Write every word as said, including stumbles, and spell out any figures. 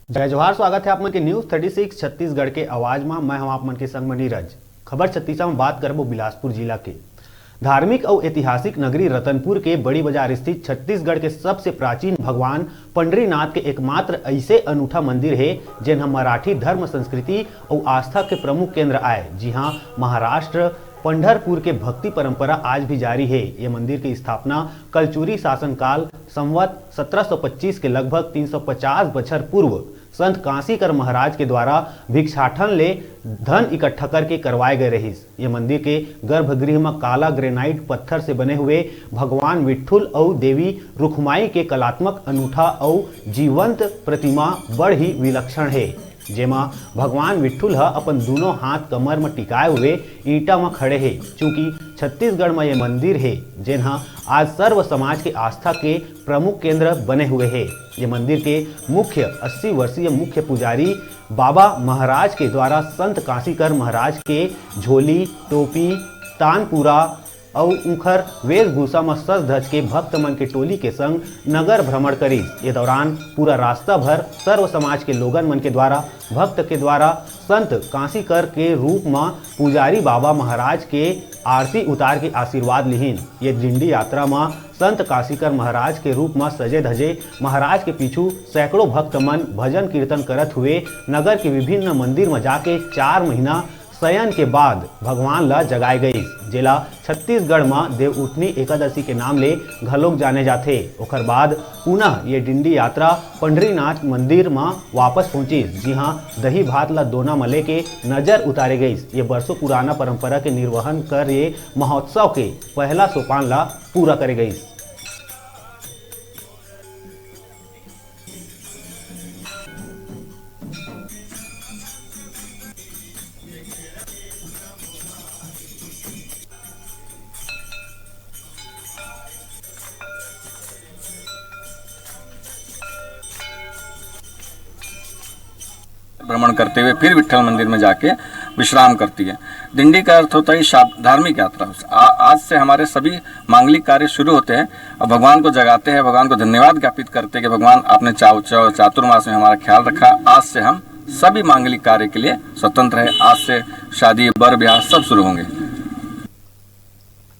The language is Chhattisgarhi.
जय जोहार, स्वागत है आप मन के न्यूज़ थर्टी सिक्स छत्तीसगढ़ के आवाज मा। मैं हूं आप मन के संग म नीरज। खबर छत्तीसा म बात करबो बिलासपुर जिला के। धार्मिक अउ ऐतिहासिक नगरी रतनपुर के बड़ी बाजार स्थित छत्तीसगढ़ के सबसे प्राचीन भगवान पंडरीनाथ के एकमात्र अइसे अनूठा मंदिर हे, जेन ह मराठी धर्म, संस्कृति अउ आस्था के प्रमुख केंद्र आय, जिहां महाराष्ट्र पंढरपुर के भक्ति परंपरा आज भी जारी हे। ये मंदिर के स्थापना कलचुरी शासनकाल संवत सत्रह सौ पच्चीस के लगभग तीन सौ पचास बछर पूर्व संत कांसीकर महाराज के द्वारा भिक्षाटन ले धन इकट्ठा करके करवाए गए रहिस। ये मंदिर के गर्भगृह म काला ग्रेनाइट पत्थर से बने हुए भगवान विठुल अउ देवी रुखमाई के कलात्मक अनूठा अउ जीवंत प्रतिमा बड़ ही विलक्षण हे, जेमा भगवान विठुल ह अपन दूनों हाथ कमर म टिकाए हुए ईंटा म खड़े हे। चूंकि छत्तीसगढ़ म ये मंदिर हे, जेन ह आज सर्व समाज के आस्था के प्रमुख केंद्र बने हुए हे। ये मंदिर के मुख्य अस्सी वर्षीय मुख्य पुजारी बाबा महाराज के द्वारा संत कांसीकर महाराज के झोली, टोपी, तानपुरा अउ उंखर वेशभूषा म सज धज के भक्त मन के टोली के संग नगर भ्रमण करिस। ये दौरान पूरा रास्ता भर सर्व समाज के लोगन मन के द्वारा भक्त के द्वारा संत कांसीकर के रूप म पुजारी बाबा महाराज के आरती उतार के आशीर्वाद लिहिन। ये डिंडी यात्रा म संत कांसीकर महाराज के रूप म सजे धजे महाराज के पीछू सैकड़ों भक्त मन भजन कीर्तन करत हुए नगर के विभिन्न मंदिर म जाके चार महीना शयन के बाद भगवान ला जगाए गईस, जेला छत्तीसगढ़ म देवउठनी एकादशी के नाम ले घलोक जाने जाथे। ओखर बाद पुनः ये डिंडी यात्रा पंडरीनाथ मंदिर म वापस पहुंचिस, जिहां दही भात ला दोना म लेके नजर उतारे गईस। ये बरसों पुराना परंपरा के निर्वहन कर ये महोत्सव के पहला सोपान ला पूरा करे गईस। भ्रमण करते हुए फिर विठल मंदिर में जाके विश्राम करती है। दिंडी का अर्थ होता है शा-, धार्मिक यात्रा। आ-, आज से हमारे सभी मांगलिक कार्य शुरू होते हैं और भगवान को जगाते हैं, भगवान को धन्यवाद ज्ञापित करते हैं कि भगवान, आपने चा-, चा-, चातुर्मास में हमारा ख्याल रखा। आज से हम सभी मांगलिक कार्य के लिए स्वतंत्र है। आज से शादी, बर ब्याह सब शुरू होंगे।